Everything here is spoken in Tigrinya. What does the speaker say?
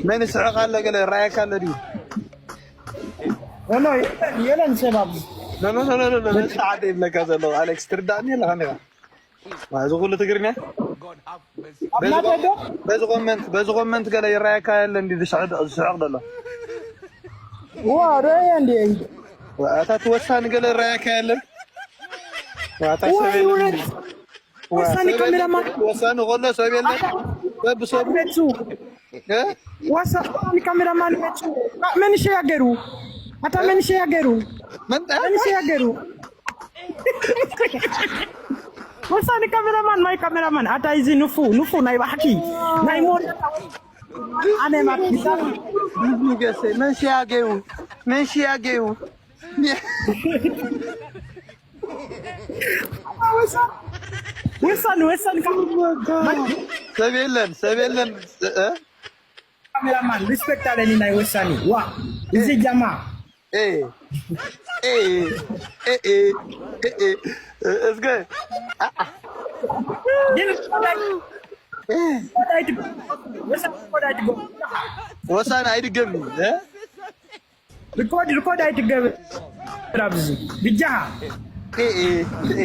መን ይስሕቕ ኣሎ? ገለ ይረኣየካ ኣሎ ድዩ? ኖ የለን ሸባብ ኖ ኖ ኖ ኖ ኖ ነቲ ሓደ ይብለካ ዘለኹ ኣሌክስ፣ ትርዳእኒ ኣለኻ እንዲኻ? ዋ፣ እዚ ኩሉ ትግርኛ? በዚ ኣናደዶ ኮመንት፣ በዚ ኮመንት፣ በዚ ኮመንት ገለ ይረኣየካ የለ እንዲ ዝስሕቕ፣ ዝስሕቕ ዘሎ? ዋ ሮየ እንዲ ዋ፣ ኣታ እቲ ወሳኒ ገለ ይረኣየካ የለን? ዋ፣ ኣታ ሰብ ዋይ የለን ውረድ እንዲ? ዋ፣ ወሳኒ ሰብ የለን ካሜራማን እንዲ? ወሳኒ ከሎ ሰብ የለን? በብሰቡ? መቹ እ? ወሳኒ ካሜራማን መቹ መንሸ ያገሩ ኣታ መንሸ ያገሩ መን ጠ-? መንሸ ያገሩ ወሳኒ ካሜራማን ማይ ካሜራማን ኣታ እዚ ንፉ ንፉ ናይ ባሕኪ ናይ ሞን ኣነ ማኪ ንገሰ፣ መን ሽያገዩ? መን ሽያገዩ? ወሳኒ ወሳኒ ሰብ የለን፣ ሰብ የለን። እ? ካሜራማን ሪስፔክት ኣለኒ ናይ ወሳኒ ዋ እዚ ጃማ ኤ፣ ኤ፣ ኤ፣ ኤ፣ ኤ፣ ኤ፣ እስከ፣ አ፣ አ፣ ግን ኤ፣ ወሳኒ ኮድ ኣይትገ ወሳኒ ኣይድገም፣ እ? ሪኮርድ ሪኮርድ ኣይትገብ ኣብዚ ብጃሃ ኤ፣ ኤ፣ ኤ፣